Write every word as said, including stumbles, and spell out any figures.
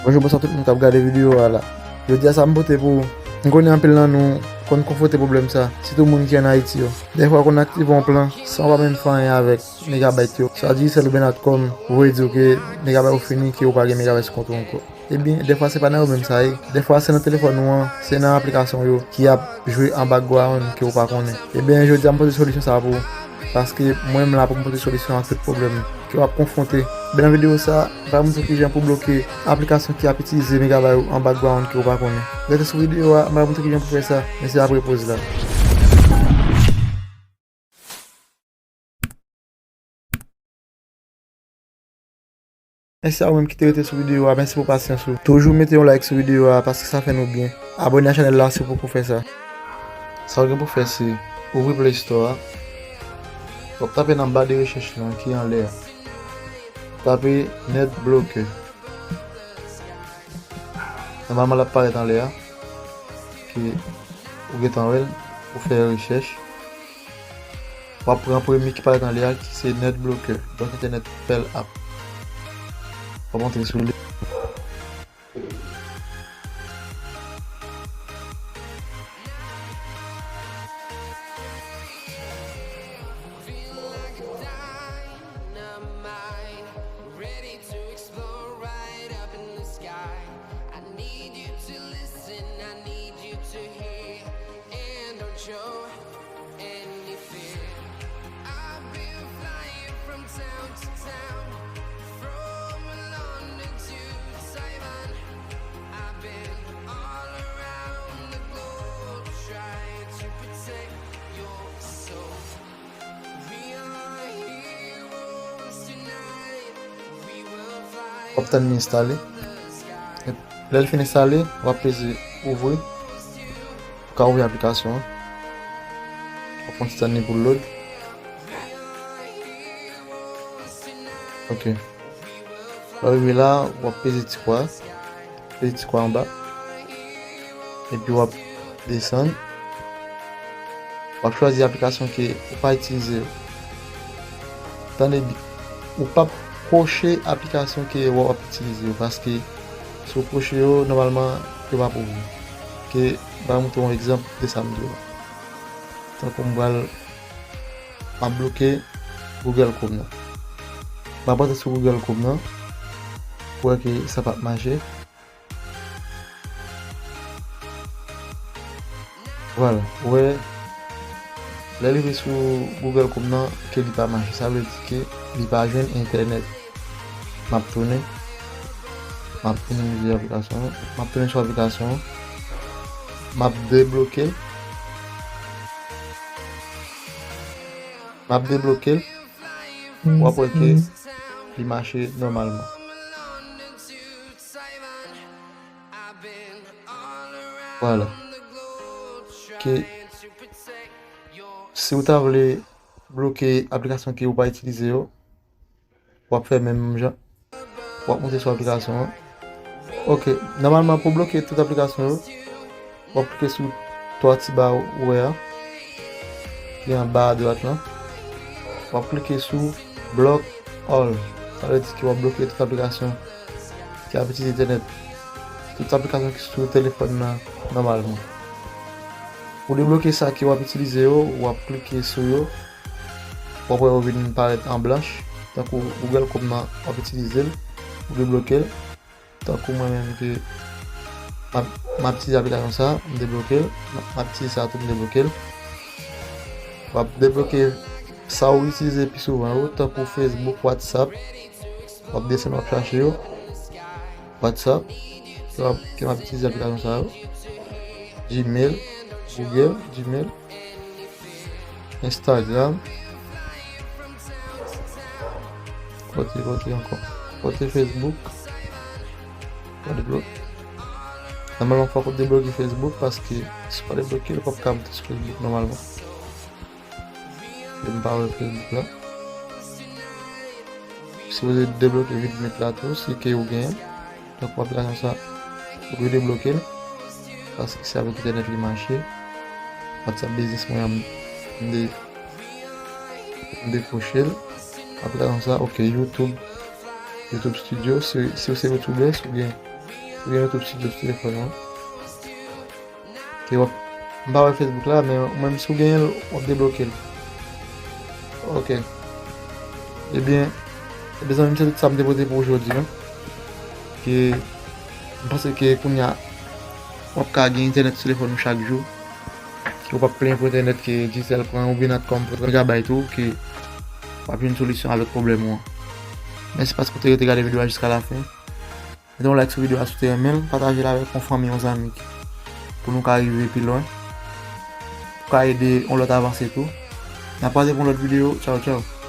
Bonjou, bonswa tout moun k ap gade videyo a la. Jodi a sa m pote pou ou. M konnen anpil nan nou konn konfwonte pwoblèm sa, sitou moun ki ann Ayiti yo. Dèfwa w konn aktive yon plan san w pa menm fè anyen avèk megabayt yo. Sa Digicel oubyen Natcom voye di w ke megabayt ou fini, ke ou pa gen megabayt sou kont ou ankò. Ebyen, dèfwa se pa nan yo menm sa ye. Dèfwa se nan telefòn ou an, se nan aplikasyon yo ki ap jwe an background ke ou pa konnen. Ebyen, jodi a m pote solisyon sa pou ou, paske mwen menm la pou m pote solisyon a tout pwoblèm ke w ap konfwonte. Ebyen, nan videyo sa, m pral montre kijan pou bloke aplikasyon ki ap itilize megabayt ou an background ke ou pa konnen. Rete sou videyo a, m pral montre kijan pou fè sa, men se apre poz la. Mèsi a ou menm ki te rete sou videyo a, mèsi pou pasyans ou. Toujou mete yon like sou videyo a paske sa fè nou byen. Abòne a chanèl la si w poko fè sa. Sa w gen pou fè se ouvri Play Store a. W ap tape nan ba de rechèch lan ki anlè a. Tape NetBlocker. Nòmalman l ap parèt anlè a. Ke ou gentan wè l, ou fè rechèch. W ap pran premye ki parèt anlè a, ki se NetBlocker, donk entènèt pèl ap. W ap antre sou li. W ap tann li enstale. Lè l fin enstale, w ap peze ouvri. Ou ka ouvri aplikasyon an. W ap fè yon ti tann li pou l load. Ok. Lè w rive la, w ap peze ti kwa. Peze ti kwa anba. Epi w ap desann. W ap chwazi aplikasyon ke ou pa itilize yo. Tande byen. Ou p ap koche aplikasyon ke w ap itilize yo, paske si w koche yo, nòmalman, yo p ap ouvri. Ke, m pral montre yon egzanp de sa m di w la. Tankou m pral, m ap bloke Google Chrome nan. M ap antre sou Google Chrome nan pou wè ke sa p ap mache. Vwala, ou wè, lè l rive sou Google Chrome nan, ke li pa mache, sa vle di ke li pa jwenn entènèt. M ap tounen, m ap tounen sou aplikasyon an, m ap tounen sou aplikasyon an, m ap debloke l, m ap debloke l, w ap wè ke li mache nòmalman. Vwala. Ke si w ta vle bloke aplikasyon ke ou pa itilize yo, w ap fè menm jan. W ap monte sou aplikasyon an. Ok, nòmalman pou bloke tout aplikasyon yo, w ap klike sou twa ti ba ou wè a, ki anba adwat lan. W ap klike sou Block All. Sa vle di ke w ap bloke tout aplikasyon ki ap itilize entènèt. Tout aplikasyon ki sou telefòn nan nòmalman. Pou debloke sa ke w ap itilize yo, w ap klike sou yo. W ap wè yo vin parèt an blanch. Tankou Google Chrome nan w ap itilize l, ou debloke l. Tankou mwen menm ke m ap, m ap itilize aplikasyon sa, m debloke l. M ap itilize sa tou, m debloke l. W ap debloke sa ou itilize pi souvan yo, tankou Facebook, WhatsApp. W ap desann, w ap chache yo. WhatsApp, ke m ap, ke m ap itilize aplikasyon sa yo. Gmail, Google, Gmail. Instagram. Kote, kote ankò? Kote Facebook? Pa debloke. Nòmalman, fòk ou debloke Facebook, paske si w pa debloke l, ou p ap ka monte sou Facebook nòmalman. Men m pa wè Facebook la. Sipoze debloke Vidmate la tou, si ke ou genyen. Donk, aplikasyon sa, ou dwe debloke l. Paske se avèk entènèt li mache. WhatsApp Business mwen an, m de-, m dekwoche l. Aplikasyon sa, ok, YouTube. YouTube Studio, si, si w se YouTuber, si w gen Ou gen YouTube Studio sou telefòn ou. Ke w ap, m pa wè Facebook la, men ou menm si w genyen l, w ap debloke l. Ok. Ebyen, ebyen zanmi m, se tout sa m te pote pou ou jodi a. Ke m panse ke kounye a w ap ka gen entènèt sou telefòn ou chak jou. Ke w p ap plenyen pou entènèt ke Digicel pran oubyen Natcom pran megabayt ou, ke w ap jwenn solisyon avèk pwoblèm ou an. Mèsi paske w te rete gade videyo a jiska lafen. Mete yon like sou videyo a si w te renmen l, pataje l avèk yon fanmi, yon zanmi pou nou ka rive pi lwen. Pou ka ede yon lòt avanse tou. N ap kwaze pou yon lòt videyo. Tchaw, tchaw.